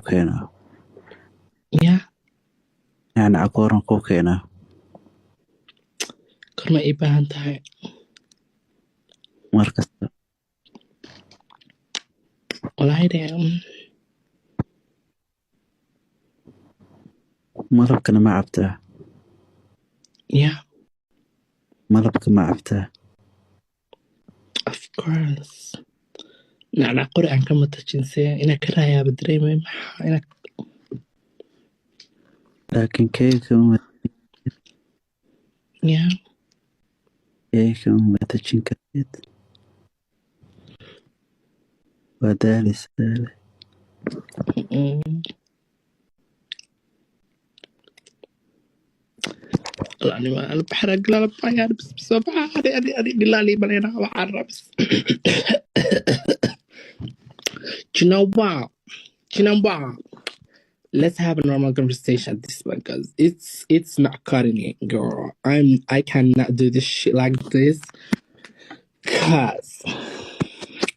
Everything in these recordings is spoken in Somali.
keenaa? Yeah. Nacnac goorma kuu keenaa? Korma ii baahan tahay? Mar kasta. Walaahi de. Malabkana ma cabtaa? Yeah. Malabka ma cabtaa? Of course. Nacnac qori aan ka matajinsee inaa ka raayaaba dareemay, maxaa inaa Laakiin keega ma Yeah. Keega ma matajin kartid, waa daalaysaa leh. Ani baxra galala bayaan bis bis baxa ani ani ani dhilaali malena waxaan rabis. Do you know what? Do you know what? Let's have a normal conversation at this point because it's not cutting it, girl. I cannot do this shit like this. 'Cause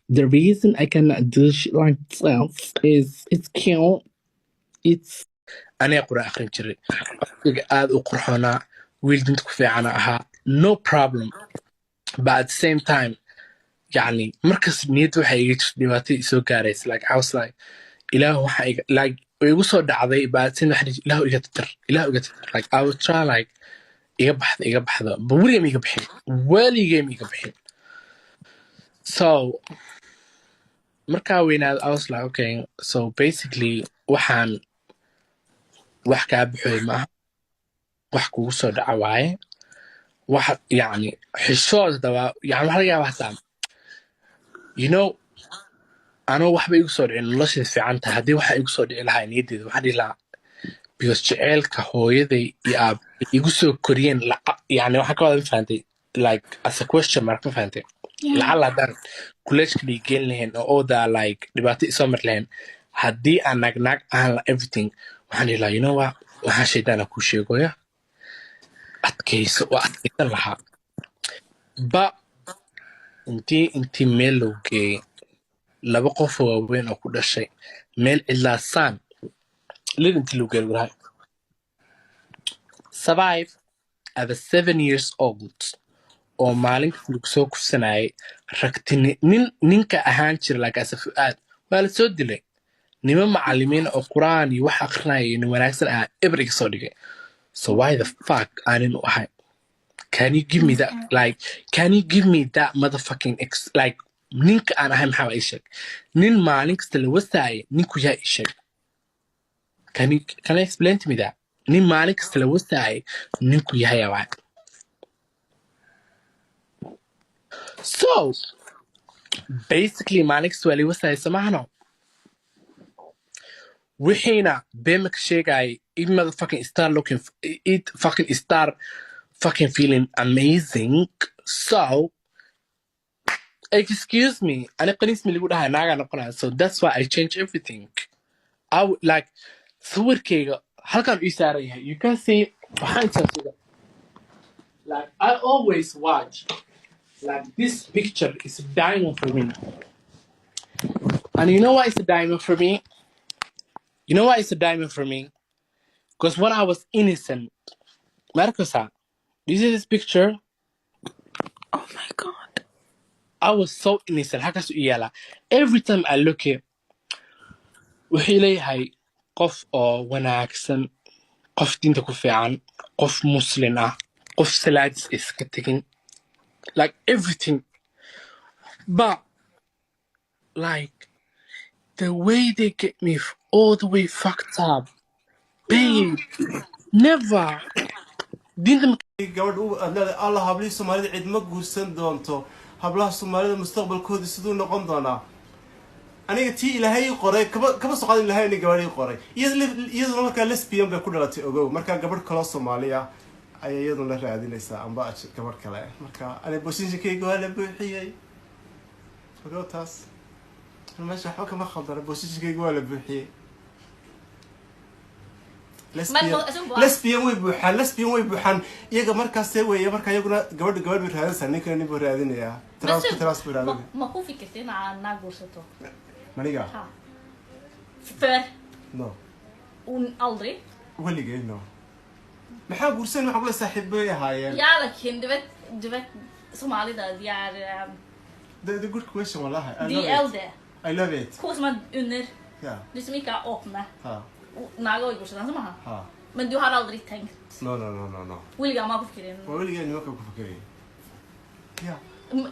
the reason I cannot do shit like this is it's cute. It's aniga quraan akhrin jiray, codkayga aad u qurxoonaa, wiil dinta ku fiicana ahaa, no problem, but at the same time, yani, markas niyadda waxay iga jirta dhibaato isoo gaaraysa. Like, I was like, Ilaah, waxa iga like way igu soo dhacday, but at the same time, Ilaahu iga tirtir, Ilaahu iga tirtir. Like, I was trying, like, iga baxda, iga baxda, but weligay ma iga bixin, weligay ma iga bixin. So markaa weynaad, I was like, okay, so basically waxaan wax kaa baxooy maaha, wax kugu soo dhaca waaye, wax yani xishood daba yani waxa laga yaabaa hataa anoo waxba igu soo dhicin, nolosheed fiican tahay. Haddii waxa igu soo dhici lahaa, niyaddeeda waxaan dhihi lahaa, because jaceylka hooyaday iyo aab igu soo koriyeen, yani waxaan ka wada, ma fahantay, like, as a question mark, ma fahantay? Lacala haddaan kuleejka dhiigeyn lahayn oo oodaa like dhibaato isoo mar lahayn, haddii aan naag naag ahaan la everything, waxaan dhihi lahaa, you know what, waxaan shaydaana kuu sheegoya, adkayso, waa adkaysan lahaa. Ba intii meel loo geeyey laba qof oo waaweyn oo ku dhashay meel cidlaasaan lid intii loo geeyey, walahi, survive at the 7 years old oo maalin kasta lagu soo kufsanayay ragtini nin ninka ahaan jira, like asa Fu'aad waa la soo dilay, niman macalimiin oo Quraan iyo wax akrinaya iyo nin wanaagsan ah eber iga soo dhigay. So why the fuck aanin u ahay? Can you give me that, like, can you give me that motherfucking ex, like, ninka aan ahay maxaa ii sheeg? Nin maalin kasta la wasaayay ninku yaa ii sheeg? Can you explain to me that? Nin maalin kasta la wasaayay ninku yahay waa. So basically maalin kasta waa la wasaayay samahano, wixiina beema ka sheegayay. It motherfucking start looking, it fucking start fucking feeling amazing. So excuse me, ani qaniis mi lagu dhahay, naagaa noqonaya. So that's why I change everything. I would like sawirkayga halkan ii saaran yahay, you can see, waxaan intaa sida, like, I always watch, like, this picture is a diamond for me. And you know why it's a diamond for me? You know why it's a diamond for me? Because when I was innocent, Marcosa, do you see this picture? Oh my God. I was so innocent. Halkaas u yaalaa. Every time I look it, wuxuu leeyahay qof oo wanaagsan, qof diinta ku fiican, qof Muslim ah, qof salaadis iska tegin, like, everything. But like, the way they get me all the way fucked up, babe, never diinta. Gabadh u aad leedahay, "Allah, hablihii Soomaalida cid ma guursan doonto, hablaha Soomaalida mustaqbalkooda siduu noqon doonaa?" Aniga tii Ilaahay ii qoray kaba soo qaadin. Ilaahay aniga gabadh ii qoray, iyaduna markaa lesbian bay ku dhalatay, ogow. Markaa gabadh kaloo Soomaaliya ayay iyaduna raadinaysaa amba gabadh kale. Marka ani positionkayga waa la buuxiyey, ogow taas. Meesha waxba kama khaldana, positionkayga waa la buuxiyey. Lesbian way buuxaan, lesbian way buuxaan iyaga. Markaasee weeye, marka iyaguna gabadha gabadh bay raadinaysaa, ninkana nin buu raadinayaa, transku trans buu raadinaya. Ma ku fikirtay inaad naag guursato? Maniga? Ha, før. No. Aldrig. Weligay no. Maxaa guursan? Waxaan kula saaxiib bay ahaayeen. Ja, laakiin du vet Somalida, de er The good question, wallahi. I de love it. eldre. I love it. Kuwa som er under. Ja. De som ikke er åpne. Ha. Naaga way guursadaan, soo maaha? Ha. Men du har aldri tenkt? No, no, no, no, no. Weligaa maa ku fikirin? Waa weligay nimanka ku fakerayay, ya.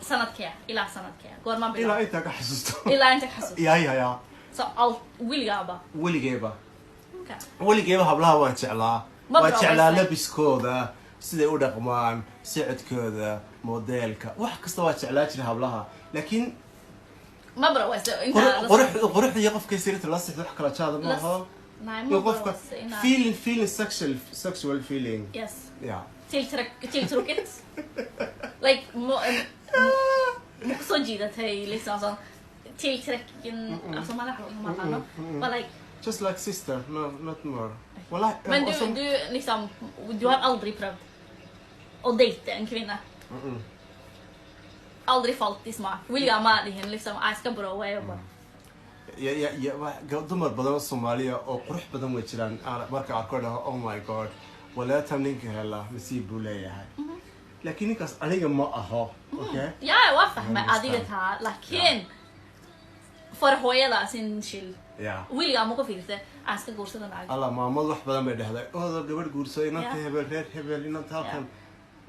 Sanadkee ilaa sanadkee, goormaa Ilaa bilaab? Intaa ka xasuusto. Ilaa inta ka xasuusto. Ya. So al weligaaba? Weligayba. Okay. Weligayba hablaha waan jeclaa. Ma Waan jeclaa bilowday? Labiskooda, siday u dhaqmaan, socodkooda, modeelka, wax kasta waa jeclaa jira hablaha, laakiin Ma barowayse inta qurux qurux iyo qofka sirta la sixdo wax kala jaada ma aha. Nej, ma Iyo qofka barowayse inaa feeling sexual feeling. Yes. Yeah. Tilltrucket, like ma kusoo jiidatay liksom sånn tillträcken, alltså man ma aqaano, but like Just like sister, no, not more, wallahi. Men du liksom, du har aldri prøvd å date en kvinne? Aldri falt i smak? Weligaa ma dhihin liksom jeg skal baroway og bare Ya, dumar badan oo Soomaaliya oo qurux badan way jiraan. Aan marka arko dhaho, "Oh my God, walaatan ninka hela nasiib buu leeyahay," laakiin ninkaas aniga ma aho, okay? Ja, waa fahmay. Understand. Adiga taa, laakiin for hooyada sin skyld, weligaa ma ku fikirtay aan iska guursada naag? Alla, maamad wax badan bay dhahday, ooda gabadh guurso, inanta hebel, reer hebel, inanta halkan.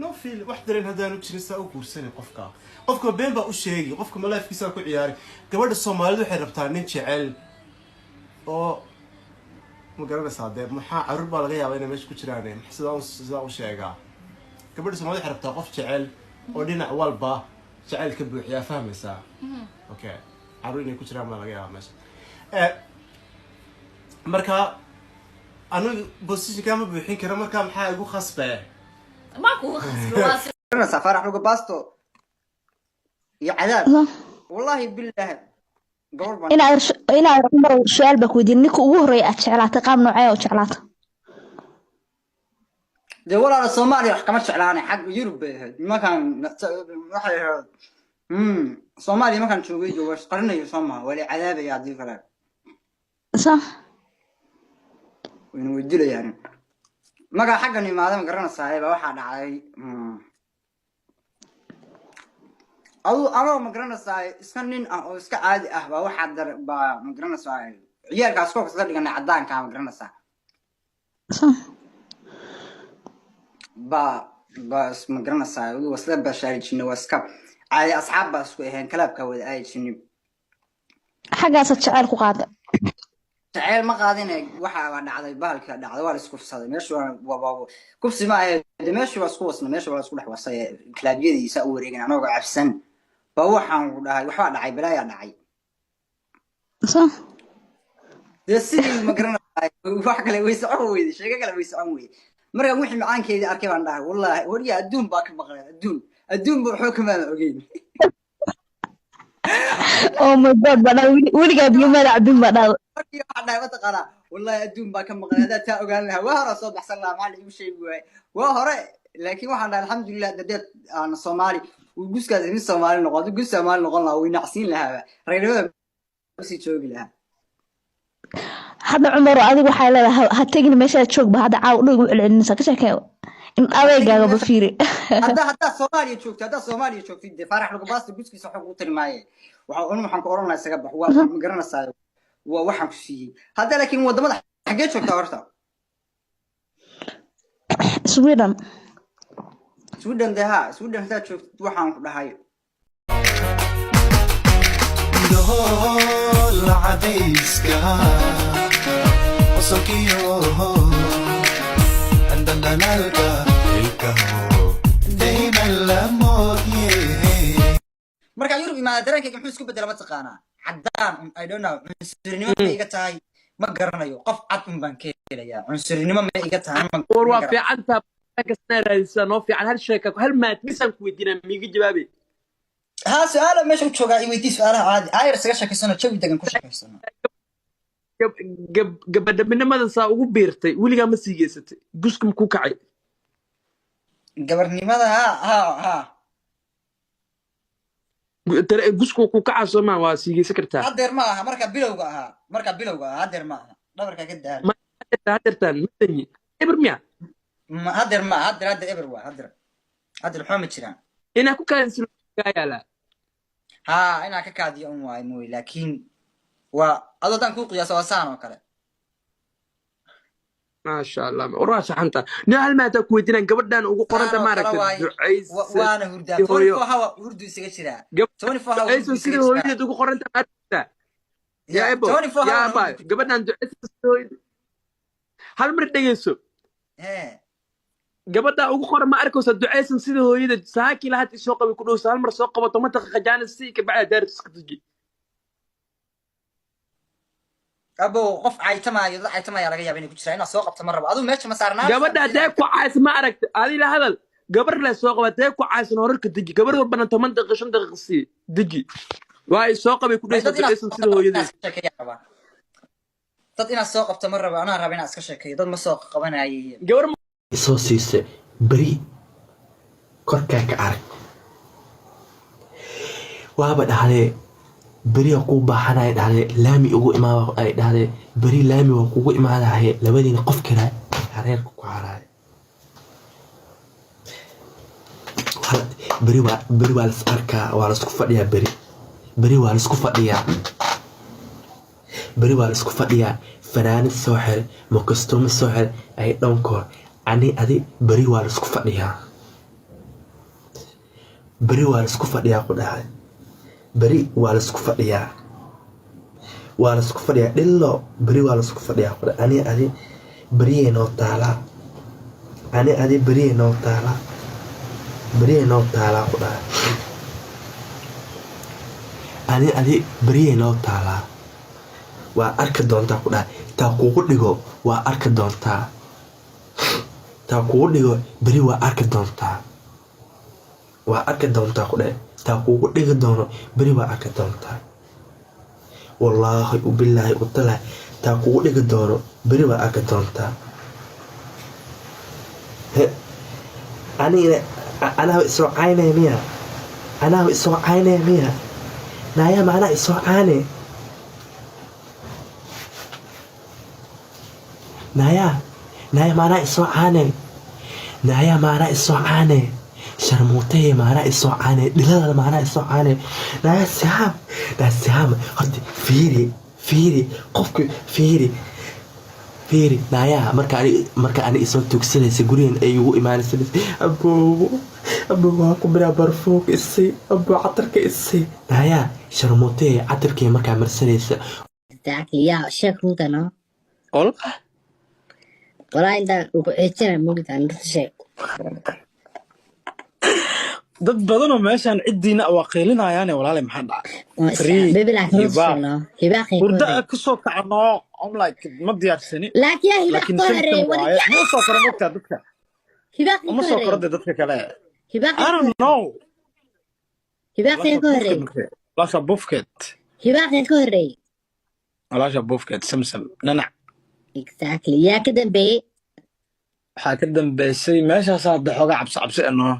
No feel, wax dareen haddaanu jirin, saa u guursanin qofka. Qofka been baa u sheegi, qofka ma lifekiisa ku ciyaari. Gabadha Soomaalidu waxay rabtaa nin jecel oo ma garanaysaa dee. Maxaa caruur baa laga yaabaa inay meesha ku jiraan, sidaa u sheegaa. Gabadha Soomaalida waxay rabtaa qof jecel oo dhinac walba jecel ka buuxiyaa, fahmaysaa? Okay, caruur inay ku jiraan baa laga yaabaa meesha. Marka anigu positionkaa ma buuxin kara, marka maxaa igu khasbee? Ma kugu khasbi, waa si garanaysaa Faarax Luga Baasto iyo cadaab, wallahi bilaahi gabadh baan Inaad Cumar, su-aal baa ku weydiin: ninka ugu horreeya aad jeclaatay, qaab noocee oo jeclaatay? Dee walaala, Soomaaliya wax kama jeclaanay, xag Yurub bay ahayd. Nimankan waxay ahayd Soomaaliya markaan joogay jo waa isqarinayo, soo maha? Waa la cadaabaya haddii kale. Sax. Wayna weydilayaan. Markaa xaggan imaada, ma garanaysaa, baa waxaa dhacday adu anoo, ma garanaysaa, iska nin ah oo iska caadi ah baa waxaa dar baa, ma garanaysaa, ciyaalkaas koobka isla dhiganay caddaanka, ma garanaysaa? Sax. Baa ma garanaysaa, waa isla bashaari jirnay, waa iska caadi, asxaab baa isku ahayn, kalaabkaa wada aadi jirnay. Xaggaasaad jeceyl ku qaada? Jaceyl ma qaadine, waxa waa dhacday, bahalka dhacday, waa la iskufsaday meeshu. Waa kufsi ma ahe de, meeshu waa isku wasnay, meeshu waa isku dhex wasay, kalaabyadiisa u wareegin anooga cabsan ba waxaan ku dhahay waxbaa dhacay, balaayaa dhacay. Sax. Dee sidii, ma garanaysaa, wax kale way socon weyday, sheeko kale way socon weyday. Markaan wixii macaankeedii arkay baan dhahay, wallaahi wariya adduun baa ka maqleen, adduun ba waxba kamaana ogeyn. Oh my God, baa dhahday, weligaa biyo maada cabin baa dhahday. Markii waxaan dhahay, mataqaanaa, wallaahi adduun baa ka maqlay, haddaa taa ogaan lahaa waa hore soo baxsan lahaa, maxaa la iigu sheegi waaye waa hore. Laakiin waxaan dhahay, alxamdulilah, dadeed aan Soomaali uu guskaas mid Soomaali noqon, hadduu gus Soomaali noqon lahaa way nacsiin lahaaba, reernimada usii joogi lahaa. Hadda Cumar, adigu waxay leedahay ha tegin meeshaa joogba. Hadda caaw dhow igu celcelinaysaa, ka sheekee in adeegaaga ba fiiri. Haddaa Soomaaliya joogtid, dee Faarax Lugabaasta guskiisa waxa kugu tiri maaye, waxa un waxaan ku oran lahaa isaga bax, waa ma garanaysaa, waa waxaan ku siiyey hadda. Laakiin wadamada xaggee joogtaa horta? Sweden. Sweden dee, ha, Sweden haddaad joogtid, waxaan ku dhahay Indhohola cadayska, qosolkiyo dhandhanaalka ilkaho dayman la moodye. Markaan Yurub imaada, dareenkayga muxuu isku bedela, mataqaanaa? Caddaan un, I don't know, cunsurinimo ma iga tahay, ma garanayo. Qof cad un baan ka helayaa, cunsurinimo ma iga tahay, ma War waa ma fiicantaa kasna raadisaa noo fiican. Hal sheeka, hal maad misaan ku weydiinaa, miiga jawaabe? Haa, su-aala meesha u joogaa, i weydii su-aalaha caadi, aayar isaga sheekaysano, jawi degan ku sheekaysano. Gabadhaminimada saa ugu biirtay, weligaa ma sii geysatay? Guska ma ku kacay? Gabarnimada, ha. Gusku ku kacaa, soo maa? Waa sii geysan kartaa. Haddeer ma aha, marka bilowga ahaa, marka bilowga ahaa, haddeer ma aha. Dhabarkaa ka daal. Ma hadeertaan madanyi eber miya? Ma hadeer, ma hadeer, hadeer eber waa hadeer, hadeer waxba ma jiraan. Inaa ku kaadin kaa yaalaa. Haa, inaan ka kaadiyo un waayo mooy, laakiin waa adoo haddaan kuu qiyaaso waa saan oo kale. Maasha Allah, waraa saxanta ni. Hal maadaa ku weydiinaan gabadhan ugu qoranta Saan oo kale maaragtay waaye. Ducaysa Waana hurdaa hooyo. 24 hour hurdu isaga jiraa. 24 hour ducayso hurdu isaga sida jiraa. Hooyadeed ugu qoranta maaragta yaa Ya ebo. 24 yaa hour abaayo hurdu ku gabadhan ducayso sida hooyadeed. Hal mar dhegeyso. Hee. Gabadha ugu qoran ma arkaysa ducaysan sida hooyada saaki lahaad isoo qabi ku dhowsa. Hal mar soo qabato ma daqiiqa jaanis si ka bacda daaris iska tuji. Abow, qof caytamaayo, dad caytamaya laga yaaba inay ku jiraan. Inaad soo qabto ma rabo, adigu meesha ma saarnaan. Gabadha hadee ku caaysa ma aragta adi la hadal gabar le soo qaba hadee ku caaysan horarka deji. Gabar walbana 10 daqiiqa, 5 daqiiqa sii deji. Waa ay soo qabay ku May dhowsa dad inaad ducaysan soo sida qabto hooyadeed. inaan iska sheekeeya rabaa. Dad inaad soo qabto ma rabo, anaa raba inaan iska sheekeeyo. Dad ma soo qabanaye. Gabar Soo siisa beri korkaa ka arag. Waaba dhahdee beri waa kuu baahanaya, dhahdee laami ugu imaada ay dhahdee beri laami waa kugu imaadaye. Labadiina qof kale hareerka ku haraya. Beri waa, beri waa las arkaa, waa lasku fadhiyaa beri, beri waa lasku fadhiyaa, beri waa laisku fadhiyaa. Fanaanad soo xir, makastuuma soo xir ay dhankoor ani adi. Beri waa laisku fadhiyaa, beri waa laisku fadhiyaa ku dhahay. Beri waa laisku fadhiyaa, waa laisku fadhiyaa dhillo. Beri waa laisku fadhiyaa ku dhahay. Ani adi beriyay noo taalaa, ani adi beriyay noo taalaa, beriyay noo taalaa ku dhahay. Ani adi beriyay noo taalaa. Waa arki doontaa ku dhahay. Taa kugu dhigo waa arki doontaa, taa kugu dhigo beri waa arki doontaa, waa arki doontaa ku dhahay. Taa kugu dhigi doono beri waa arki doontaa. Wallaahi ubilaahi utalahi, taa kugu dhigi doono beri waa arki doontaa. He, anigana anaaba isoo caynaya miya? Anaaba isoo caynaya miya? Naayaa macnaa isoo caane? Naayaa, naaya maanaa isoo caane? Naayaa maanaa isoo caane? Sharmuuteye maanaa isoo caane? Dhiladana maanaa isoo caane? Naayaa sihaam, naa sihaam horta fiiri, fiiri qofku, fiiri, fiiri. Naayaa marka ani isoo tugsanaysa gurigan ay igu imaanaysa, aboobo, aboo, waa ku biraa barfuunka isii, aboo, catarka isii. Naayaa sharmuuteye, catarkii markaa marsanaysa. Exactly. Yeah, sheeg runta no. Ol. Walaa intaan ugu ceejina mugdaan runta sheeg. Dad badanoo meeshaan ciddiina waa qaylinaayaane. Walaalay, maxaa dhacay? Waa Free baby, laakiin runta Hibaaq. sheeg no. Hibaaqay ka Hurda horreey. Ka soo kacno. I'm like, ma diyaarsani. Laakiin yaa hibaaq Laakiin ka horreey symptom wada waaye ma usoo koro mogtaa dadka Hibaaqay uma ka soo koro horreey. dee dadka kale. Hibaaqay I ka don't horreey. know. Hibaaqay Walaasha ka horreey. buufkeed, walaasha buufkeed. Hibaaqay ka horreey. Walaasha buufkeed Samsam nanac. Exactly. Yaa ka dambeeyey? Waxaa ka dambeysay meeshaas hadda xoogaa cabsi cabsi ah noo.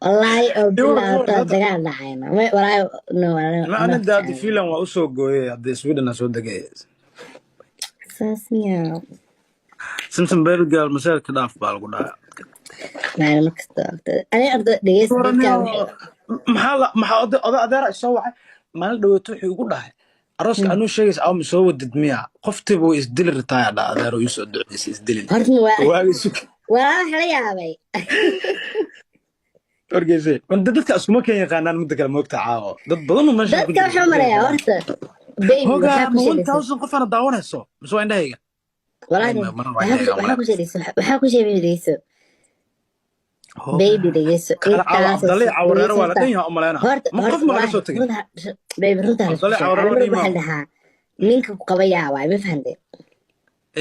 Wallaahi oo Iwar bilaa iwar horta hadda dagaal dhacayna. Wallaahi no, wallaahi ma ma ana daadi jecel. Finland waa usoo gooyay hadda Sweden aa soo degay. Saas miyaa? Samsam bergal masaajidka dhaaf baa lagu dhahaa. Maalin kasta horta. Ani horta dhegeysta dadkaan waxay Maxaa la maxaa oda adeera isoo wacay maalin dhaweeto wuxuu igu dhahay arooska anuu sheegaysa awma soo wadid miya? Qoftiiba way isdili ritaaya dha adeero iisoo duceysa isdilin. Horta waa waagi sug. Walaa waxa la yaabay. Wargeyse wanda dadka iskuma keen yaqaanaan midda kale moogta caawo dad badan oo meesha ku Dadka jira waxaa marayaa horta baby hogaa waxaa ku ma one sheegaysa thousand qof ana daawanayso mise waa indhahayga? Walaa Mar waa waxaa indhahayga ku waxaa male ku sheegaysa, waxaa ku sheegaysa baby hogaa dhegeyso kala caawa intaasoo Cabdalle dhegeyso cawareero waa la horta dhan yahay umaleyna horta ma qof horta ma laga walaahi soo tegin runta baby runta la isku Cabdalle sheego. cawareero Aniga dhimaa. Waxaan dhahaa ninka ku qaba yaa waay, ma fahantay?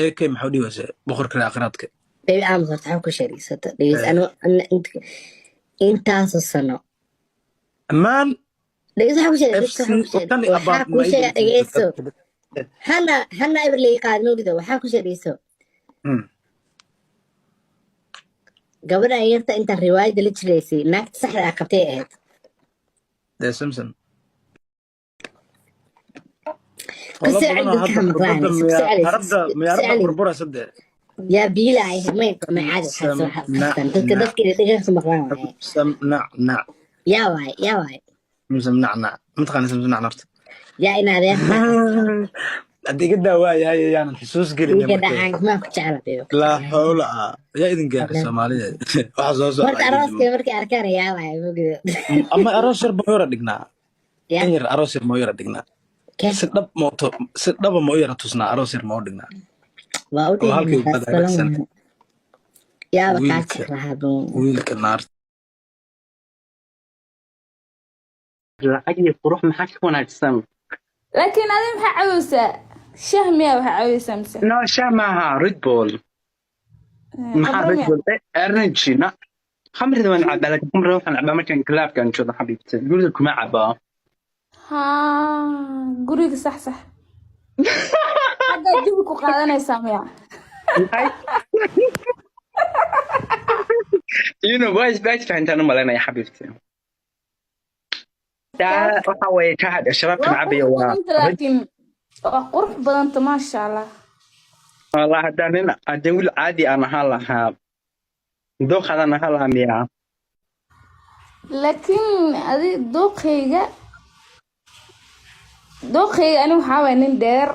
AK maxuu dhibaysa boqorka aakhiraadka? Baby aamus horta waxaa ku sheegaysa horta dhegeyso anu intaasoo sano Man dhegeyso waxaa ku sheegay FC dhegeyso waxaa ku sheegay tani waxaa about ku ma sheegay dhegeyso hana hana eber laga qaadin ogida waxaa ku sheegay dhegeyso gabadha yarta intaan riwaayadda la jiraysay naagta saxda ah qabtay ahayd. Dee Samsam, howlo Kusoo badan oo celi hadda dadka maqlaan. kurbada Kusoo celi. miyaaradda Kusoo miyaaradda celi. burburaysa dee. Yaa biilaay may macaadi waxaas Samsam waxaas nac qastan dadka nac. Dadka inay dhegeysta maqlaan waaye. Samsam nac nac. Yaa waay, yaa waay. Samsam nac nac, mataqaana Samsam nac narta? Yaa in adeerta. Hadda iga daawaaya, yaanan xusuus gelin. Iga Markee dhacaan maa ku jecla baby, ku laa jecla. xawla ah yaa idin gaaray Soomaalida, waxa soo socda Marka idin arooska markay arkaan yaa waay mugdo. Ama aroos yar ma yara dhignaa? Yaa. In yar aroos yar ma yara dhignaa? Kee? Si dhab mooto, si dhaba ma u yara tusnaa? Aroos yar ma u dhignaa? Waa u Oo halkay dhignaa ubada taas balan ragsan. waaye. Yaaba kaa Wiilka jeclahaa buu. Wiilka naarta. Lacag iyo qurux maxaa ka wanaagsan? Laakiin adi maxaa caweysaa? Shah miyaa waxaa caweysaa mise? No, shaah maaha, Red Bull. Maxaa Khamro Red miyaa? Bull energy na khamrida waan cabaa, laakiin khamrida waxaan cabaa markaan clubkaan joogo, xabiibti, guriga kuma cabaa. Haa, guriga sax sax. Haddaa jawi ku qaadanaysaa miyaa? Maxay waa isbaaj fahantaan u malaynaya, xabiibti, taa waxa weeye taa sharaabkan Waa cabaya qurux waa badanta. Red. Laakiin waa qurux badanta, maasha Allah. Wallah, haddaan nin, haddaan wiil caadi aan ahaan lahaa, dooqaadaan ahaan lahaa miyaa? Laakiin adi dooqayga ani waxaa waaya nin dheer.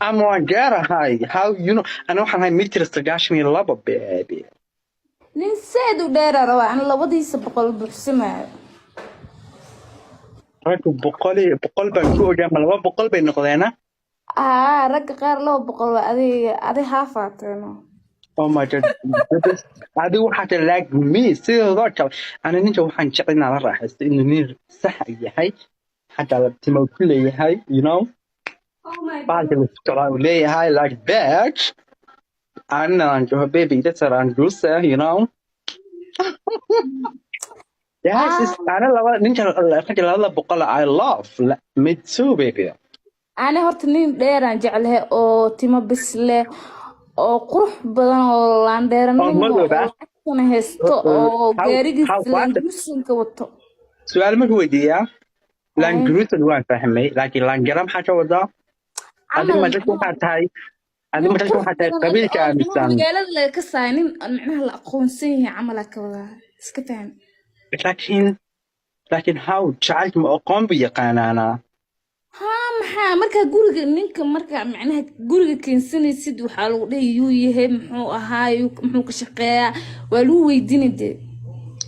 Ama waan gaarahay, how you know, ana waxaan ahay mitir 92, baby. Nin saad u dheeraa rabaa ani, labadiisa boqol buuxsamaayo. Raggu 100 iyo 100 baan ku ogaa, ma 200 bay noqdeena? Haa, ragga qaar 200 waa, adiga adi haafaateeno. Oh my God, adigu waxaa tahay like me sidoo kale. Ana ninka waxaan jecel inaan la raaxaysto, inuu nin sax yahay, xataa la timo ku leeyahay, bahalka la jeclaa uu leeyahay, like bitch, anina aan dhaho baby that's aan guuse. Yes, ana laba ninka ragga 200 I love me too, baby. Ani horta nin dheeraan jeclahay oo timo bis leh oo qurux badan oo oo laandheeranimo oo madooba. Lacagtana haysto oo How gaarigiisa how what? Land Cruiser-ka wato. Su'aal marka weydiiyaa. Ay. Land Cruiser waan fahmay, laakiin Langara maxaa ka wadaa adi? Camal Ma dadka micnaha waxaa tahay adi nin ma dadka qurux waxaa tahay badan adi qabiilka oo micnaha aaminsan? Magaalada laga kasaayo nin aan micnaha la aqoonsan yahay camalaa ka wadaa, iska faham. Laakiin how jacaylka ma aqoon bu yaqaanaanaa? Haa, maxaa markaa guriga ninka markaa micnaha guriga keensanaysid waxaa lagu dhahi yuu yahay, muxuu ahaa, muxuu ka shaqeeyaa, waa lagu weydiini dee.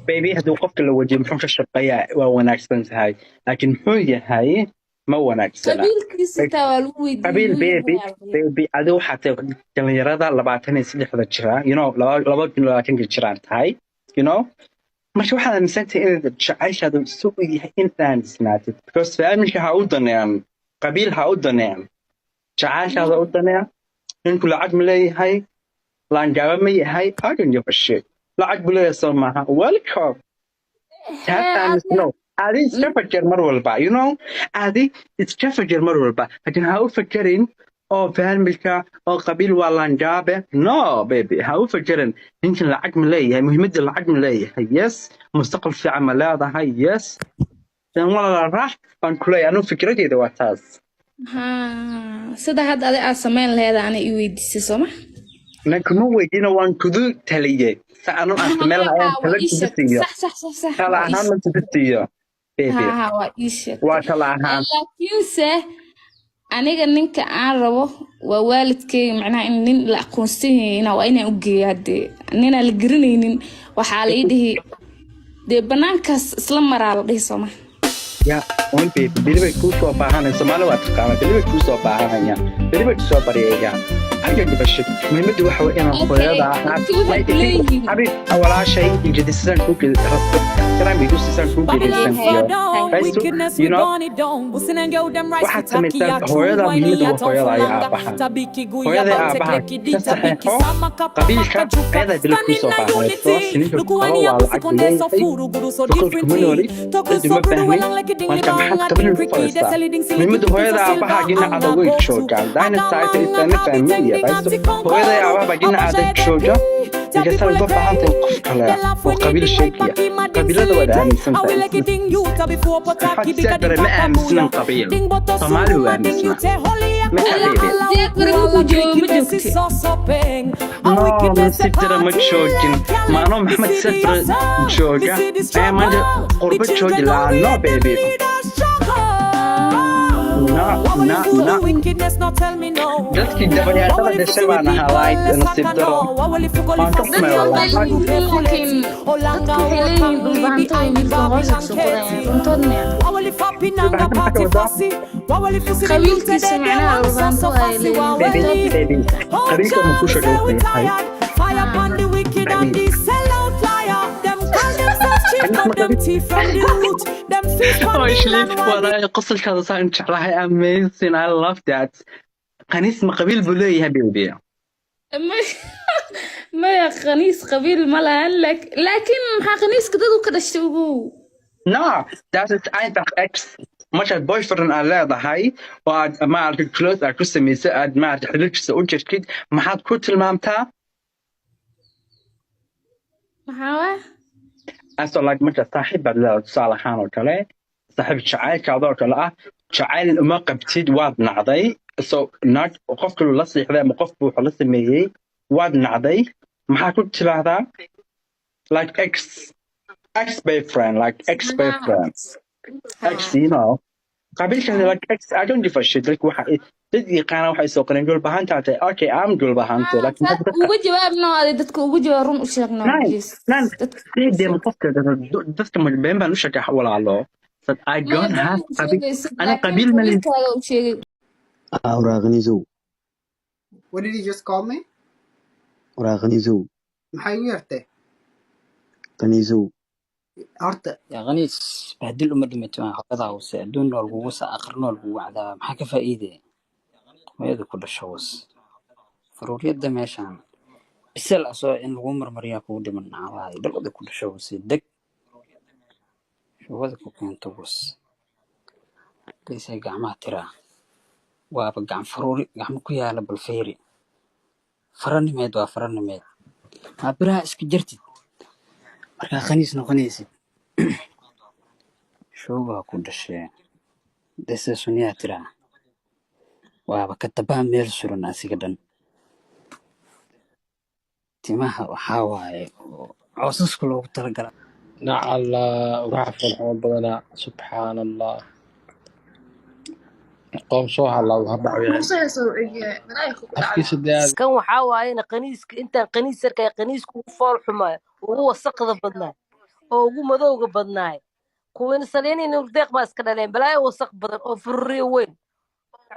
Baby, hadduu qofka la wajiyo muxuu ka shaqeeyaa waa wanaagsan tahay, laakiin muxuu yahay ma wanaagsana. Qabiilkiisa Like, taa waa lagu weydiini qabiil yuu yahay baby waa la dhihi. Baby, adi waxaa tahay dhalinyarada 23-da jira, 2020-ka jiraan tahay, marka waxaad aaminsantahay inaad jacayshaadu isugu yahay in aamisnaatid, because familka ha u daneeyaan, qabiil ha u daneeyaan, jacayshaada u daneeya. Ninku lacag ma leeyahay, laangaaba ma yahay, I don't give a shit. Lacag buu leeyahay soo maaha? Welcome taas. Hee adi Aamisno adi iska faker mar walba, adi iska faker mar walba, laakiin ha u fakerin oo familka oo qabiil waa laangaabe. No baby, ha u fakerin. Ninkan lacag ma leeyahay, muhiimadda lacag ma leeyahay, yes, mustaqbal fiican ma leedahay, yes, dan walaala raax baan kuleeyahay. Anu fikradeyda waa taas. Haa, sida hadda adi aad samayn laheed ana i weydiisay sooma? Na kuma weydiina, waan kudu taliyey sa anu aan sameen lahaa ayaan Haa, tala waa ii kugu sheegtay. siiyo. Sax sax sax sax. Tala Waa ii ahaan ma kugu siiyo baby? Haa haa, waa ii sheegtay. Waa tala ahaan. Laakiinse aniga ninka aan rabo waa waalidkeyga, macnaha in nin la aqoonsan yahay waa inaan u geeyaa dee. Ninaan la garanaynin waxaa la ii dhihi dee banaankaas isla maraa la dhihi sooma? Ya un baby, beri bay kuu soo baahanaya. Soomaali waa taqaana, beri bay kuu soo baahanayaan, beri bay kusoo baryayaan. I don't give a shit. Muhiimaddu waxa way inaan Okay, hooyada dadki waxay ku leeyihiin xabiib walaashay ijadisaan kuu ixtiraam igu siisaan kuu Babylon gelaysan iyo fall down, Raisu, wickedness we burn it down. Waxaad samaysaa hooyada, muhiimaddu waa hooyada iyo aabaha. Hooyada iyo aabaha ka saxeexo, qabiilka ayadaa bilo kuu soo baahanayso. Sininka qabo waa lacag leeyahay, boqol kuma nooli, cidi ma baahnin, marka maxaad qabiil u falaysaa? Muhiimadda hooyada aabaha dhinacada way joogaan. Dynasty isana familia, raisu, hooyada iyo aabaha baa dhinacada jooga. Because aad uga baahan tahay qof kale oo qabiil sheegaya, qabiilada waad aaminsan tahay. Maxamed Siyaad Barre ma aaminsnan qabiil, Soomaali wuu aaminsanaa. Ma xabiibi? Siyaad Barre markuu joogo ma joogte? No, nasiib dara, ma joogin. Maano Maxamed Siyaad Barre jooga ayaa maanta qurbo joogi lahaa? No, baby, no, no, no. Dadkii dabayaashada dhashay baan ahaa, like, nasiib daro, waan ka xumay wallahi. Laakiin dadku waxay leeyihiin Dhulbahante way wiilka hoos soo qorayaan, runtood miya? Dhulbahante maxaa ka wadaa? Qabiilkiisa macnaha Dhulbahante ay leeyihiin. Baby, baby, qabiilka ma ku sheegay wuxuu yahay qabiil? Actually, walaahi qosolkaada saan jeclahay. Amazing, I love that. Qaniis ma qabiil buu leeyahay, baby? Maya, khaniis qabiil ma lahan, laakiin maxaa khaniiska dad u ka dhashay ugu? No, that is einfach ex. Markaad boyfriend aad leedahay oo aad maaragtay close aad ku samaysay, aad maaragtay xiriirkiisa u jirtid, maxaad ku tilmaamtaa? Maxaa waa? Asoo like marka saaxiib baad leedahay, tusaale ahaan oo kale, saaxiib jacaylkaadoo kale ah, jacayl uma qabtid, waad nacday, so naag qof kaluu la siixday ama qof buu wuxuu la sameeyey, waad nacday, maxaa ku tiraahdaa? Like ex boyfriend, like ex boyfriend, ex, you know, qabiilkaasi, like ex. I don't give a shit. Like waxa dad yaqaana waxay soo qoreen Dhulbahantaa tahay. Okay, I'm Dhulbahante, like maxaa dadka Uga jawaabno, adi dadka uga jawaab, run u sheegno. Nine Please. Nine sidee ma qofka dadka ma been baan u sheegay, walaalo, that I Maya, don't been have u qabiil. sheegaysid, Ana laakiin qabiil ma lin. qabiilkaaga u sheegay. Waraaqaniisow. What did you just call me? Waraaqaniisow. Maxay igu yartay? Qaniisow. Horta Yaa khaniis, bahdil uma dhimato xaqada hoose, adduun nool kugu sa aakhir nool kugu cadaaba. Maxaa ka faa'iide hooyada ku dhasho was faruuryada meeshaan bisel asoo in lagu marmariyaa kugu dhiman calahay dhalada ku dhasho wase deg shubada ku keento was geesay gacmaha tiraa waaba gacan faruuri gacmo ku yaala. Bal fiiri, faranimeed waa faranimeed, maa biraha iska jartid markaa khaniis noqonaysid. Shoogaa ku dhashee dese sunniyaa tiraa waaba katabaa meel suran asiga dhan. Timaha waxaa waaye oo coosaska loogu talagala. Nacala waxa foolxumo badanaa, subxaan Allah, qoom soo hadlaa uu habdhac afkiisa daad. Kan waxaa waayena qaniiska, intaan qaniis arkaya qaniiska ugu fool xumaayo, ugu wasaqda badnaay oo ugu madowga badnaay. Kuwiina saleenin deeq baa iska dhaleen, balaayo wasaq badan oo furriyo weyn,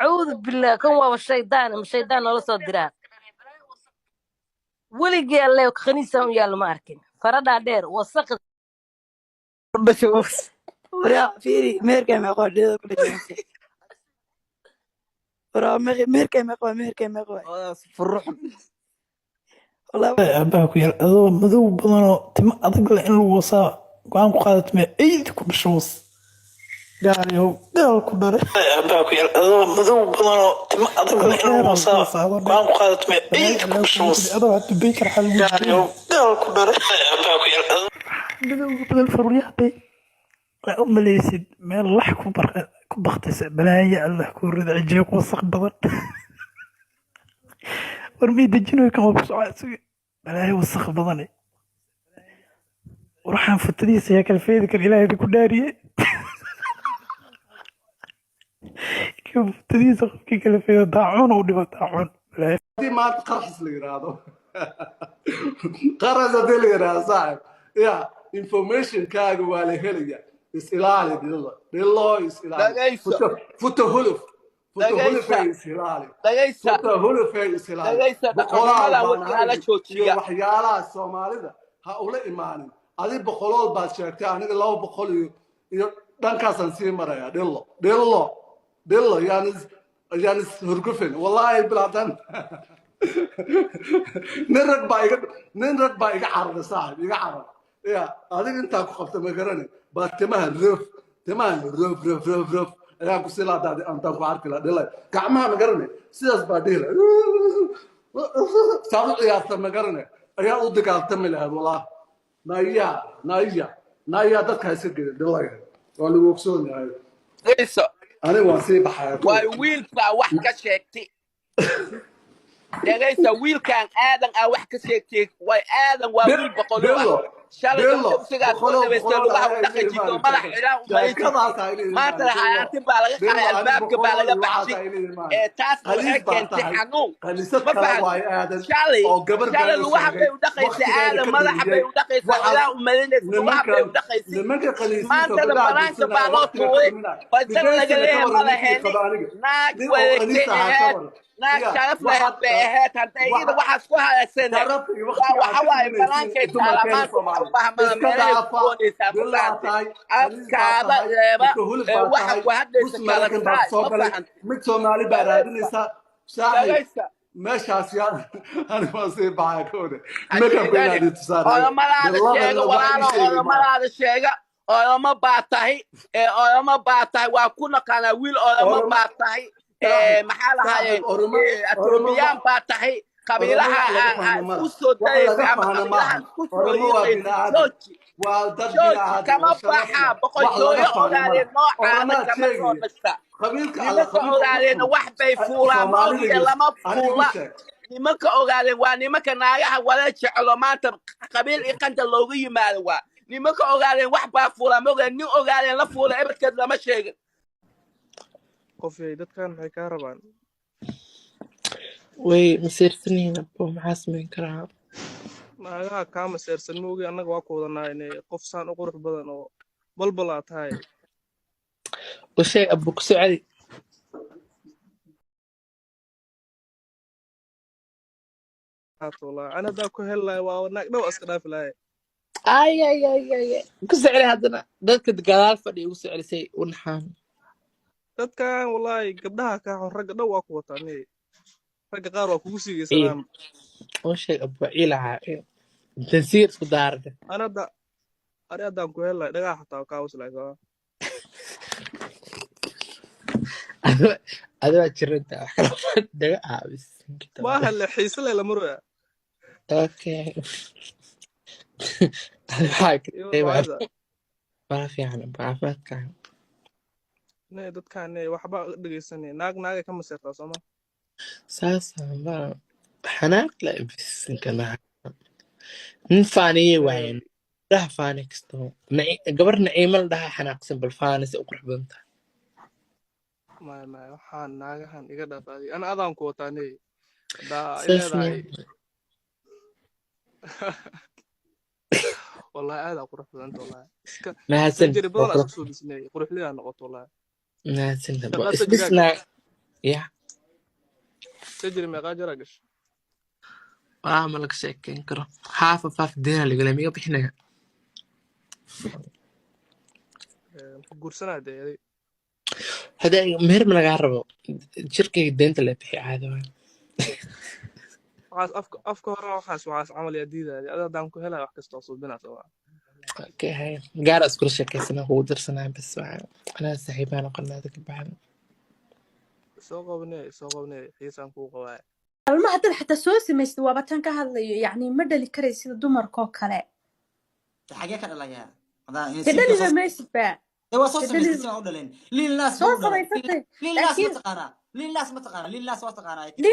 acuudu billah. Kan waaba shaydaan ama shaydaan noola soo diraa. Weligii alle khaniisaan u yaalla ma arkin, faradhaa dheer wasaqda. Waraa fiiri, meherkay meeqa waa dhidada ku dhashay? Waraa meherkay meeqa waa? Meherkay meeqa waa? Wallahi Aabaha ku yaal, adoo madow badanoo timo adag leh in lagu wasaa go-aan ku qaadato mee? Eydi ku dhasho was, gaaliyow, gaal ku dhalay. Aabaha ku yaal, adoo madow badanoo timo adag leh in lagu wasaa go-aan ku qaadato mee? Eydi ku dhasho was, adoo hadda beykar xal, gaaliyow, gaal ku dhalay. Aabaha ku yaal, adoo madowga badan, faruuryaha bay waa u malaysid meel lax ku bar ku baktisa. Balaayo Allah ku rida, cijiyo ku wasaq badan. War mii dejinoy kan waa ku socdaa isaga, balaayo wasaq badane. War waxaan futadiisa yaa kala feedi kara? Ilaahay ku dhaariye, kan futadiisa qofkii kala feedo daacuun u dhimo, daacuun balaayo. Haddii maanta qarxis la yidhaahdo, qaras haddii la yidhaahdo, saaxib ya, informationkaaga waa la helaya. Is ilaali, dhilo dhilo, is ilaali. Dhagayso. Futo futo huluf futo. Dhagaysa. Hulufay, is ilaali. Dhagaysa. Futo hulufay, is ilaali. Dhagaysa. Boqolaal Dhaqanxumada baan wadka hala ahay iyo joojiya. Waxyaalaha Soomaalida ha ula imaanin. Adi boqolool baad sheegtay, aniga 200 iyo dhankaasaan sii maraya. Dhilo dhilo dhilo, yaan is hurgufin, wallaahi bilaadan. Nin rag baa iga cararay, saaxib, iga cararay ya. Adiga intaa ku qabta ma garani baa timaha roof, timaha roof roof roof roof ayaan ku silaa daadi antaan ku arki lahaa. Dhilay gacmaha ma garani, sidaas baa dhihi lahaa, saad u ciyaarta ma garani. Ayaa u dagaaltami lahayd walaa. Naya, naya, naya, dadka ha iska gelin dhalaga. Waa lagu ogsoon yahay. Dhegeyso. Aniga waan sii baxaya. Waay, wiil baa wax ka sheegtay. Dhegeysa, wiilkan Aadan aa wax ka sheegtay. Way, Aadan waa wiil boqolow ah. Billo, Shalay Billo, gabdha usigaa soo boqolow, dhaweystay, boqolow lugaha u ayaa ila dhaqajito, imaanay. Madax xidhaan u malaysid. Sheekadaas ha ila Maantana imaanay, Billo. xayaantin baa laga Billo, qaray, ani albaabka baa boqolow laga iyo waxaas baxshay. ha ila imaanay. Ee taasna waxay Khaliis baa keentay tahay. xanuun. Khaliisad Ma kale fahanti? waayo Aadan Shalay oo gabar shalay been u lugaha sheegay bay u dhaqaysay waqtigeeda Aadan, ka madaxa bay dhumiyey. u dhaqaysay, Waxaas ilaa u malinaysa lugaha bay nimankan u dhaqaysay. nimanka khaliisiinta Maantana gabdhaha banaanka baa guursanaya loo waqtiga ka tuuray. dhuminaya. Balsan laga Dhigeysana ka leeyahay ma waran ninkii laheeni. qaba aniga. Naag Nin oo wareegtay khaliis ahaa ka ahayd, waran. naag Ya, sharaf lahayd waxaad bay ahayd. Hadday iyada waxa waxaas ku haysaneed, sharafta iyo waa waqtiga waxa aad ka waaye dhuminaysiin banaankay taalaa. dumarkeena Maanta waxa u Soomaali. baahan Iska meelahay ku dhaafa. goonaysaa, ma Bilaa fahantay? tahay, khaliis baa Afkaada tahay, reeba midka hulib ee baa waxa tahay, ku hadlaysa bus kala Maraykan baa taay, soo ma galay, fahantay? mid Soomaali baa Dhagaysta, raadinaysaa. Saaxiib, dhagaysta. meeshaas yaa ani waan sii baxaya ka wada. Makeup inaad Hashiidani i tusaanayo. Oromadaada Billadan sheega, wax ii walaalo. sheegi maaha. Oromadaada sheega, Oromo baa tahay ee oromo baa tahay, waa ku naqaanaa wiil Oromo Oromo baa tahay ee saaxiib, maxaa saaxiib, lahaayeen Oromo, Oromo Etoobiyaan wax baa tahay. Oromo Qabiilaha wax laga aa fahmo ma isku laha. soo Wax dayaysa laga ama fahmo qabiilaha maaha. isku soo Oromo waa yiqaysa, bini aadam. jooji. Waa dad bini Jooji, aadam kama oo sharaf baxa leh. Wax laga boqortooyo fahmo ma ogaadeen laha. noocaada Oromaad kama soo sheegaya. dhashta. Qabiilka alla Nimanka qabiilka ugu ogaadeenna xun. wax bay fuulaan, ma Soomaalida ogide gees. lama Aniga igu fuula. sheeg. Nimanka ogaadeen waa nimanka naagaha wada jeclo. Maanta qabiil iqanta loogu yimaado waa nimanka ogaadeen, wax baa fuulaa, ma ogeen. Nin ogaadeen la fuula ebadkeed lama sheegin. Qofyay, dadkan maxay kaa rabaan? Way masiirsanyihiin abo, maxaa samayn karaa? Naagaha kaa maseersan moogi, annaga waa ku wadanaa inay qof saan u qurux badan oo balbalaa tahay. U sheeg abo, ku soo celi. Wallaahi ani haddaa ku heli lahay, waa naag dhow iska dhaafi lahay. Ay ay ay ay ay. Ku soo celi haddana, dadka gadaal fadhiya ugu soo celisay u naxaan. Dadkan wallaahi gabdhaha kaa xun, ragga dhow waa ku wataa nee. Ragga qaar waa kugu Ciil siigeysanaam. U sheeg abo, ciilaha tansiir isku daarada. Ani hadda ani haddaan ku heli lahay, dhagaha xataa waa kaa waslahay soo. Adoo jiranta wax kala dhaga aabis. Maaha le xiise le lama roya. Okay, waxaa Iyo ka wacda. Waa fiican abo, caafimaadkaaga. Nee, dadkan nee waxba dhegeysanay, naag naagay ka maseertaa sooma? Saasa ma xanaaq la bisinka nin faaniyey waayeen dhaha faani kasto. Gabar Naciimo la dhahaa xanaaqsan, bal faani si u qurux badan tahay. Maya, maya, waxaan naagahan iga dhaafaaday, ana adaan ku wataa nee haddaa i Saas leedahay. miyaa? Wallahi aad aa qurux badanta, wallahi iska Mahadsan. Surgery badan aa isku soo dhisnay, quruxlidaa noqoto wallahi. Mahadsan abo. Meeqaa surgery aa Isdhisnaa gashay? Ya. Surgery meeqaa jeer aa gashay? Waa ma laga sheekeyn karo, haaf of haaf deena lagala miga bixinaya. Ku guursanaa dee aday. Hadda meher ma lagaa rabo, jirkayga deynta la bixi caadi waay. Waxaas afka hore, waxaas camal yaa diidaaya. Ada haddaan ku helaya, wax kasta oo suubinaa sooma? Okay, hay gaar iskula sheekaysanaa, kugu dirsanaa bas waa anaa saaxiibaa noqonaa dadka baxda. Soo qabnee, soo qabnee, xiisaan kuu qabaa. Alma haddaad xataa soo samaysad, waaba tan ka hadlayo, yacni ma dhali karay sida dumarkoo kale. Xagee ka dhalayaa? Hadaa De siilka dhaliba soo maysid ba. De waa soo De samaystay dhali si aan u dhalin. Lil Nas soo buu u dhalay. samaysatay, Lil Nas ma laakiin taqaanaa? Lil Nas ma taqaanaa? Lil Nas waa taqaanaa, I think.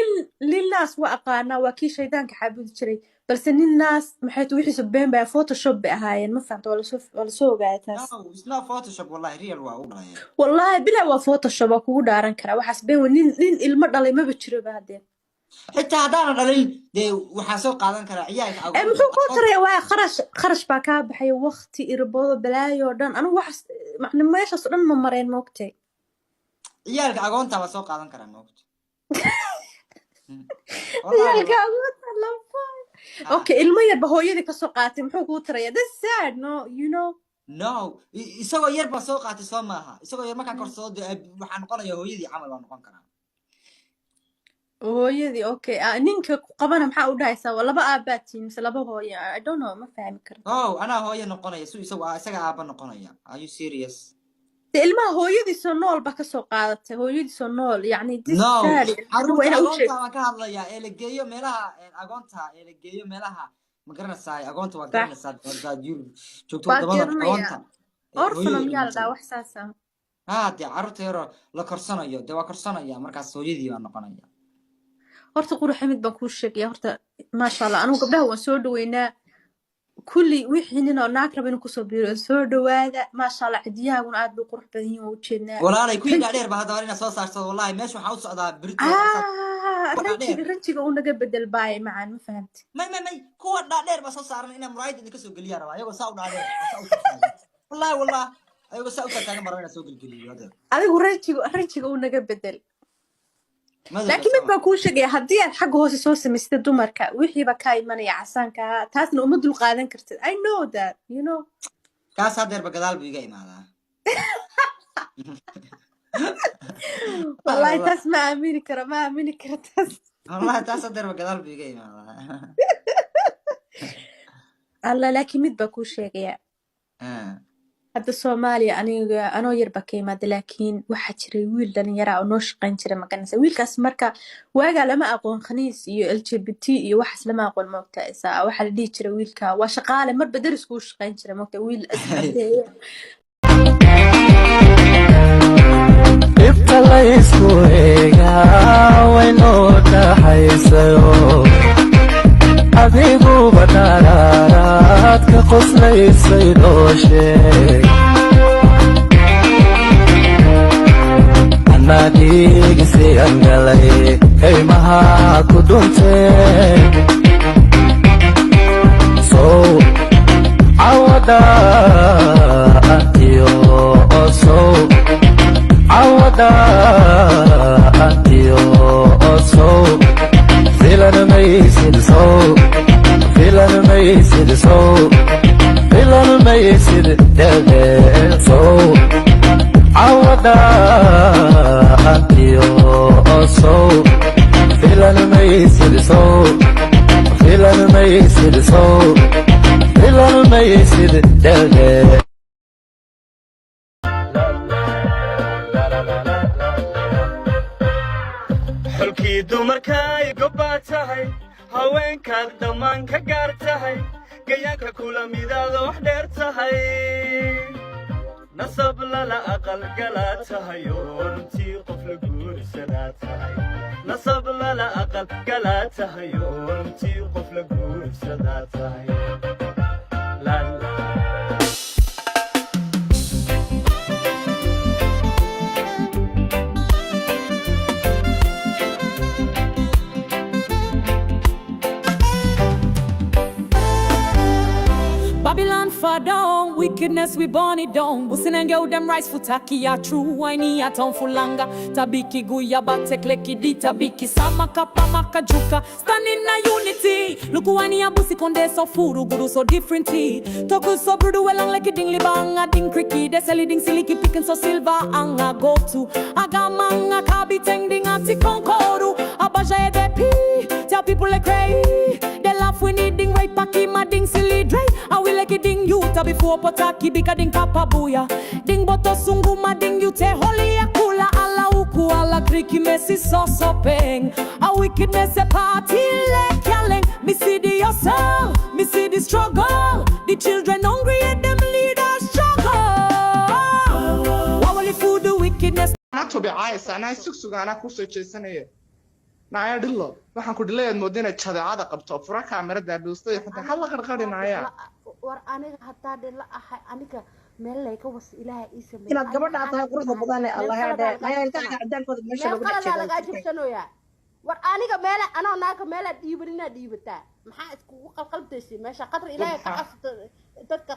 Lil Nas waa aqaanaa, waa kii shaydaanka caabudi jiray, balse nin naas maxay tu wixiisu been baa, Photoshop bay ahaayeen, ma fahamta? Waa lasoo ogaaday taas. No, it's not Photoshop, wallahi real waa u dhalay. Wallaahi bilaa waa Photoshop, waa kugu dhaaran karaa waxaas been wey. Nin ilmo dhalay maba jiro ba haddee. Xitaa haddaanan dhalin, dee waxaan soo qaadan karaa ciyaalka Ee agoonta. muxuu kuu taraya? Waa kharash baa kaa baxay, waqti irboodo balaayo oo dhan. Anigu waxaas macna meeshaas oo dhan ma mareen, moogtay? Ciyaalka agoonta baa soo qaadan karaa, moogta. Wallahi Ciyaalka agoonta laba. Okay, ilmo yarba hooyadii kasoo qaatay, muxuu kuu taraya? That's sad, no you know. No, isagoo yar baa soo qaatay soo maaha? Isagoo yar markaan korsado, dee waxaa noqonaya hooyadii camal baa noqon karaa. Hooyadii, okay. Ah, ninka ku qabana maxaa u dhahaysaa? Waa laba aabaa tihiin mise laba hooyo? I don't know, ma fahmi karto. Oh, anaa hooyo noqonaya, su isagu isaga aaba noqonaya. Are you serious? Dee ilmaha hooyadiisoo nool ba kasoo qaadatay, hooyadiisoo nool, yacni this No, sad, waa caruurta inaa u agoonta sheeg baan ka hadlayaa ee la geeyo meelaha agoonta ee la geeyo meelaha. Ma garanaysaa agoonta waa Sax. garanaysaa hadaad Yurub joogto Waa wadamada garanaya. agoonta ee Orphan hooyadii miyaa la dhimatay. dhahaa wax saas ah? Haa, dee carruurta yaroo la korsanayo, dee waa korsanaya, markaas hooyadii baa noqonaya. Horta quruxa mid baan kuu sheegaya horta, maasha Allah, anugu gabdhaha waan soo dhaweynaa kulli, wixii nin oo naag raba inuu kusoo biiro soo dhawaada. Maasha Allah, cidiyahaaguna aad bay qurux badan yihiin, waa ujeednaa. Walaalay, kuwii Ranji dhaadheer ba hadda waa inaad soo saarto. Wallahi meesha waxaa u socdaa berito. Ah, Kuwa ranjiga dhaadheer. Ranjiga uu naga bedel baay macaan, ma fahamti? May, kuwa dhaadheer baa soo saaran, inaa muraayad idinka soo geliyaa rabaa, ayagoo saa u dhaadheer oo saa u taagtaagan. Wallahi wallah, ayagoo saa u taagtaagan baa rabaa inaan soo gelgeliyo adeer. Adigu ranjiga uu naga bedel. Madowga Laakiin mid sama. baan kuu sheegaya, haddii aad xagga hoose soo samaysatid dumarka wixiiba kaa imanaya casaanka ahaa, taasna uma dul qaadan kartid. I know that you know. Kaas hadeerba gadaal buu iga imaadaa. Wallahi taas ma aamini karo, ma aamini karo taas. Wallahi taas hadeerba gadaal buu iga imaadaa. Alla, laakiin mid baan kuu sheegaya. Hadda Soomaaliya aniga anoo yar baa ka imaada, laakiin waxaa jiray wiil dhalinyara oo noo shaqayn jiray, maganaysa? Wiilkaas marka waagaa lama aqoon khaniis iyo LGBT iyo waxaas lama aqoon, maogta? Isaa waxaa la dhihi jiray wiilka waa shaqaale, marba derisku u shaqayn jiray, maogta? Wiil iscadeeya. Dhibta laysku eegaa way noo dhaxaysayo, adiguba dharaaraad ka qoslaysay noo sheeg. Anaa dhiigisiyan galay kaymaha ku dhuntee sow cawada iyo sow cawada iyo sow filan maysid, sow filan maysid, sow filan maysid dheedheel, sow cawada iyo sow filan maysid, sow filan maysid, sow filan maysid dheedheel. Xulkii dumarkay gobbaa tahay, haweenkaad dhammaan ka gaar tahay, gayaanka kula midaada wax dheer tahay, nasab lala aqal galaa tahay, oo runtii qof la guursadaa tahay, nasab lala aqal galaa tahay, oo runtii qof la guursadaa tahay. La la. Babylon far down, wickedness we burn it down. Businenge them rice futaki ya true wine ya town fulanga. Tabiki guya batekleki di tabiki samaka pamaka juka. Standing na unity. Lukuwani ya busi konde so furu guru so differently. Toku so brudu welang leki ding libanga ding kriki. Deseli ding siliki pikin so silver anga go to. Agamanga kabi teng ding ati konkoru. Abaja edepi. Tell people they cray. They laugh when it ding right paki ma ding silly dray. I will like it ding you ta before potaki bika ding kapabuya. Ding boto sungu ma ding you te holy akula ala uku ala kriki mesi so so peng. A wickedness a party le kyaleng. Me see the hustle, me see the struggle. The children hungry and them leaders struggle. What will you food the wickedness? Anaa tobicaaysa, anaa sugsuga, anaa kusoo jeesanaya. Naya dhilo, waxaan ku dhilayaad mooda inaad jadeecada qabto. Fura kaamirada dhuustay xunta hadla qarqarinaya. War aniga hadaa dhilo ahay, aniga meel layga was Ilaaha ii sameeyey. Inaad gabadha aad tahay quruxda badan ee Meel Allah qaladaa dhee lagaa maya ilkaha jabsanaa. cadaankooda meesha Meel lagu dhex qaladaa jeedo. lagaa jabsanoyaa. War aniga meela anoo naaga meelaa dhiiban inaad dhiibataa, maxaa iskugu qalqaldaysay meesha? Qadar Ilaahay ka cabsato, dadka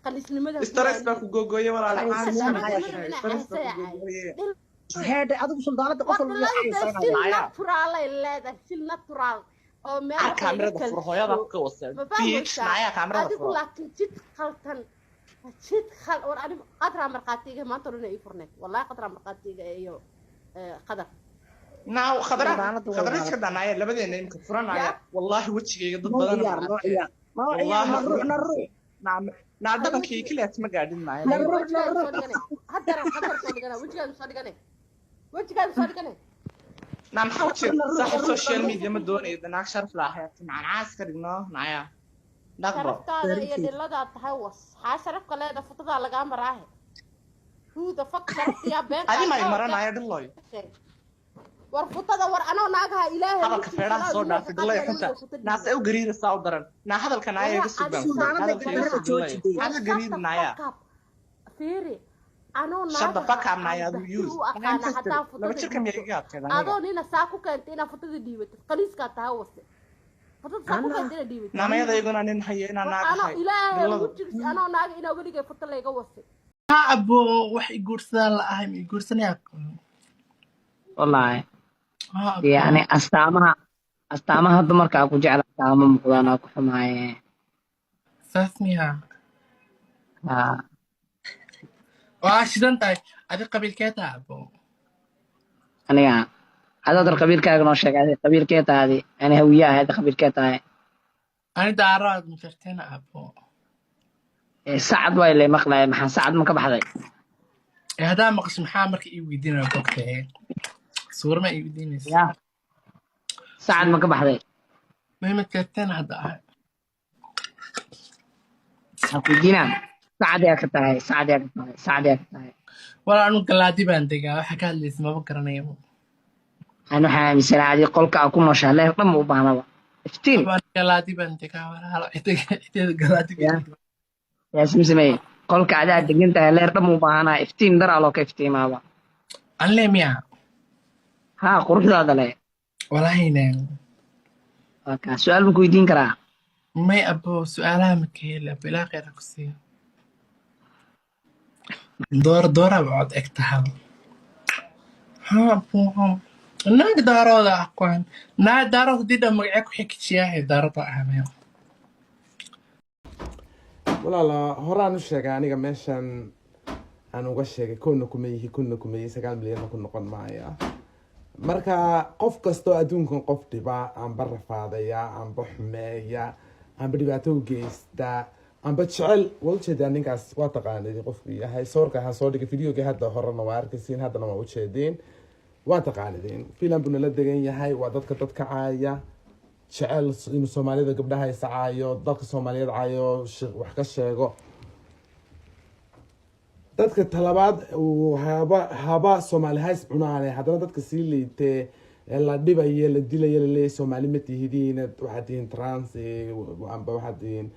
qaniisnimada ku Stress baa ku googooye walaal. Qaniisnimo Caadi maxay ma tahay? tahay, stress baa ku googooye. Heedhe, adigu suldaanada qof War walba way dhilada xayeysanayaan. si Naya. natural ay leedahay, si natural oo meel Ar wax layga kaamirada fur, hooyada kalsho ka wasa ma bitch. fahmaysaa? Naya, kaamirada Adigu furo. Laakiin jid qaltan, jid khal. War anigu qadraa markhaatiga maanta oo dhan ay ii furneed, wallahi qadraa markhaatiga iyo qadar. Naaw khadra. Suldaanada way Khadra iska maaratay. dhanaya labadeena imka furanaya. Ya. Wallaahi wejigayga dad Noo badan ciyaar, baan noo arkay. ciyaar, noo ciyaar. Wallaahi Na ruux, na ruux. Naa dhaqankayga keliyaas ma gaadhin naya. Na Haye, ruux, na wejigaaga ruux. soo dhigane haddana, qadar soo dhigane, wejigaaga soo dhigane, wejigaaga soo dhigane. Naa maxaa Na ujeed ruux, saaxiib na ruux, na social ruux. media ma doonayo, naag sharaf laahay macaan caas ka dhigno naya. Dhaqbo. Sharaftaada iyo dhiladaa tahay was xaa sharafka leeda futadaa lagaa maraahe. Who the fuck sharaftiyaa been? Adi ma imaranaya, dhiloy. War futada, war anoo naagaha Ilaahay Hadalka feeraha soo dhaafi, dhiloy xunta. Naase u gariiraysaa u daran. Naa hadalka naaya iga sug baan ku yidhi. Hadalka iga sug, dhiloy. Maxaad la gariirinayaa? Fiiri, anoo Shut the fuck up, naagaha Naya. aan You use. u aqaana haddaan Laba futada jirka miyaa dhiibto iga adkeed aniga? Adoo nina saa ku keentay inaad futada dhiibatid, qaliiskaa tahay wase, futada saa ku keentay inaad dhiibatid. Naamayada iyaguna nin hayo inaan War naag anoo ahay. Ilaahay Dhiladu. ugu jirsi anoo naaga inaa weligay futa layga wasay. Ha abo, wax i guursadaan la ahay, ma i guursanayaa? Wallaahi. Ha abo. Yani astaamaha dumarka aa ku jecla astaamo muuqdaan aa ku xumaaye. Saas miya? Haa. Waa shidan tahay. Adi qabiilkee tahay, abo? Aniga adaad dar qabiilkaaga noo sheeg. Adi qabiilkee tahay? Adi ani Hawiye ahayd, qabiilkee tahay? Ani Daaraad majarteena, abo. Ee, Sacad waa ilay maqlaya, maxaa Sacad ma ka baxday? Ee, haddaa maqasho maxaa marka ii weydiinaya? Bogtahe suura ma ii weydiinaysa? Ya, Sacad ma ka baxday? Majarteena hadda ahay. Waxaan ku weydiinaa, Sacad yaa ka tahay? Sacad yaa ka tahay? Sacad yaa ka tahay? Walaa anu Galaadi baan degaa, waxa ka hadlaysa maba garanayo. Ani waxaan aaminsanaa adi qolka aa ku nooshahay leer dhan ma u baahnaba, iftiin. Abo, ani Galaadi baan degaa walaalo, cideeda Galaadi Ya baan degaa. Yaasin sameye, qolka adaa degan tahay leer dhan ma u baahanaa, iftiin daraa loo ka iftiimaaba. Anle miya? Haa, quruxdaada le. Walaahina. Waa kaa, su-aal ma ku weydiin karaa? May abo, su-aalaha ma ka heli abo, ilaa khayra ku siiya. Door dooraba cod eg tahay. Ha abo, naag Daarooda ah kuwan, naag Daarood hadii dhan magacee ku xikijiyaahe, Daarooda ahmaya. Walaala, horaan u sheegay aniga, meeshan aan uga sheegay, kowna kuma yihi, kunna kuma yihi, 9 milyanna ku noqon maaya. Marka qof kastoo adduunkan qof dhiba, amba rafaadaya, amba xumeeya, amba dhibaato u geysta, amba jecel, waa ujeedaa ninkaas, waa taqaanid qofku yahay. Sawirka ha soo dhigay videoga hadda horena waa arkaysiin, haddana waa ujeediin, waa taqaanideen. Filan buu nala degan yahay. Waa dadka dadka caaya jecel, inuu Soomaalida gabdhaha isa caayo, dadka Soomaaliyeed caayo, wax ka sheego dadka. Talabaad uu haba Soomaali hays cunaane, haddana dadka sii liitee ee la dhibayo, la dilayo, laleeyahay Soomaali ma tihidiin, waxaad tihiin trans, amba waxaad tihiin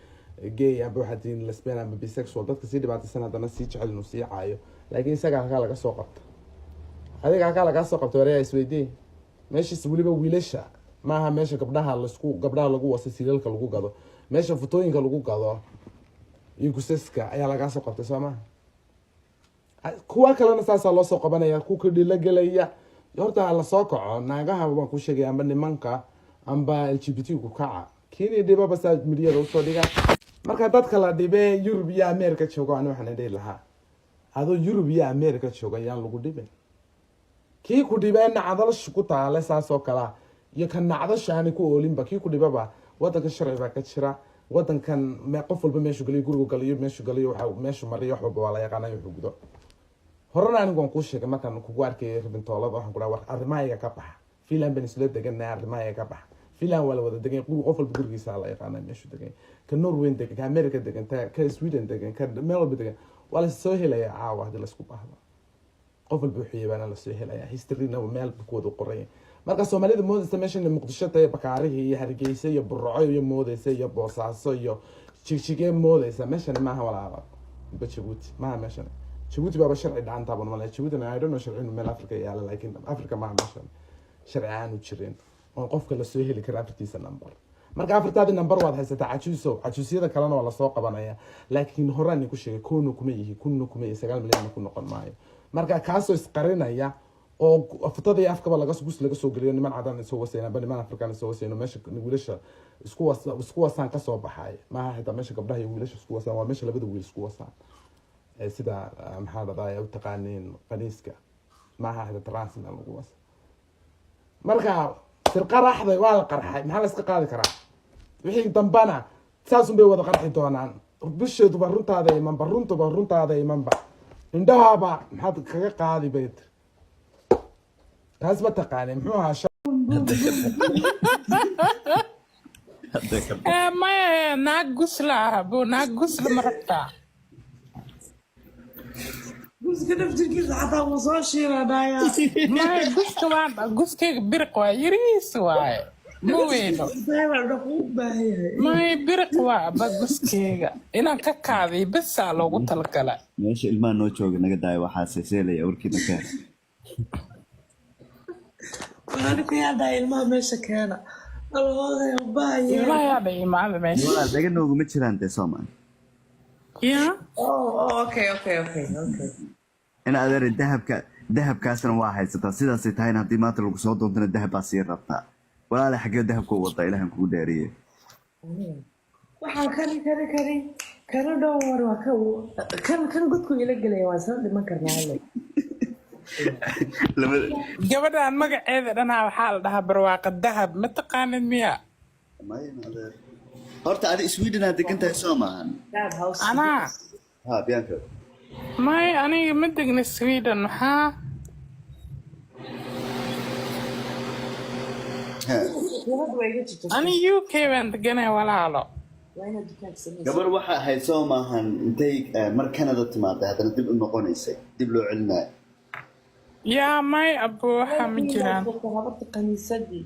gay, amba waxaad tihiin lesbian, amba bisexual. Dadka sii dhibaataysan haddana sii jecel inuu sii caayo. Laakiin isaga halkaa laga soo qabta, adiga halkaa lagaa soo qabta, wareeyaa isweydii meeshaas. Weliba wiilasha maaha, meesha gabdhaha lasku gabdhaha lagu wasay, silalka lagu gado, meesha futooyinka lagu gado iyo gusaska ayaa lagaa soo qabtay, soo maha? Kuwa kalena saasaa loo soo qabanaya, kuwa dhilo gelaya. Horta ha lasoo kaco naagaha, waan ku sheegay, amba nimanka, amba LGBT ku kaca kiini dhibaba saa midiyada usoo dhiga. Marka dadka la dhibee Yurub iyo America joogo, ani waxaan dhihi lahaa, adoo Yurub iyo America jooga yaan lagu dhibin. Kii ku dhibee nacdalshu ku taale saas oo kalea iyo ka nacdasha aanay ku oolinba, kii ku dhibaba, wadanka sharci baa ka jira. Wadankan qof walba meeshu galiyo, gurigu galiyo, meeshu galiyo, waxa meeshu mariyo, wax walba waa la yaqaanay wuxuu gudo. Horena anigu waan kuu sheegay markaan kugu arkayay Ribintoolada, waxaan ku dhaha, war arrimahayga ka baxa, Finland baan isla deganaa, arrimahayga ka baxa. Finland waa la wada degan, guri qof walba gurigiisa la yaqaana meeshu degan, ka Norway degan, ka America degan, ka Sweden degan, ka meel walba degan, waa la soo helayaa caawa haddii laisku baahdo. Qof walba wuxuu yabaana lasoo helayaa, historyna meel buu ku wada qoraya. Marka Soomaalida moodaysa meeshan Muqdisho tahay, Bakaarihii iyo Hargeysa iyo Burco iyo moodaysa iyo Boosaaso iyo Jigjigee moodaysa, meeshan maaha walaala. Ba Jabuuti maaha meeshan. Jabuuti baaba sharci dhacantaban male. Jabuutina I don't know sharci inuu meel Africa yaala, laakiin Africa maaha meeshan, sharci aanu jirin oon qofka lasoo heli kara afartiisa number. Marka afartaadii number waad haysataa, cajuusow. Cajuusyada kalena waa lasoo qabanaya. Laakiin horaan ku sheegay, kowna kuma yihi, kunna kuma yihi, 9 milyanna ku noqon maayo. Marka kaasoo isqarinaya oo futada iyo afkaba laga gus laga soo geliyo, niman cadaan isoo wasayna amba niman Afrikaan isoo wasayno, meesha wiilasha isku wasaan kasoo baxay maaha. Xitaa meesha gabdhaha iyo wiilasha isku wasaan waa meesha labada wiil isku wasaan. Ee sida maxaa dhahdaa u taqaaniin qaniiska maaha, xitaa transna lagu wasa. Marka sirqaraxday waa la qarxay, maxaa la iska qaadi karaa? Wixii dambana saasun bay wada qarxi doonaan. Bisheeduba runtaada imanba, runtuba runtaada imanba, indhahaba maxaad kaga qaadi bay tiri. Taas ma taqaanay muxuu ahaa? Hadda ka Eh, maya, naag gusla ah bo, naag gusla ma rabtaa? Guska naftirkiisa xataa wuu soo shiilanaya. Maya, guska waan guskayga biriq waa, yariis waaye, ma weyno. Dhaquu u baahan yahay. Maya, biriq waa ba guskayga, inaan ka kaadiyo besaa loogu talagalay. Meesha ilmaha noo jooga naga daaya, waxaa seeseelaya warkiina ka. Walaali ku yaadhaa, ilmaha meesha keena. Alhoodaya baaya. Ilmaha yaa dha imaada meesha. Walaal, dhaga nooguma jiraan dee Soomaa. Ya. Oh, okay. In adeer, dahabka dahabkaasna waa haysataa, sidaasay tahayna haddii maanta lagu soo doontana dahab baa sii rabtaa. Walaale, xaggee dahabka u wadaa? Ilaahan kugu dheeriye. Waxaan kani kani kani kana dhow war waa ka kan godku ila gelaya, waa isla dhiman karnaa alle. Labada Gabadhan magaceeda dhanaa waxaa la dhahaa Barwaaqa Dahab, ma taqaanid miya? Maya, adeer, horta adi Sweden aad degan tahay, soo maahan? Dahab house. Anaa? Ha, Bianca. Maya, aniga ma degna Sweden, maxaa? Ha. Gabadh waa iga jirta. Ani UK baan deganay, walaalo. Waa inaad dukaanka samaysa. Gabar waxa ahayd, soo maahan, intay mar Canada timaaday haddana dib u noqonaysay, dib loo celinayo? Yaa, may abo, waxaa ma jiraan. Habarta kaniisadii.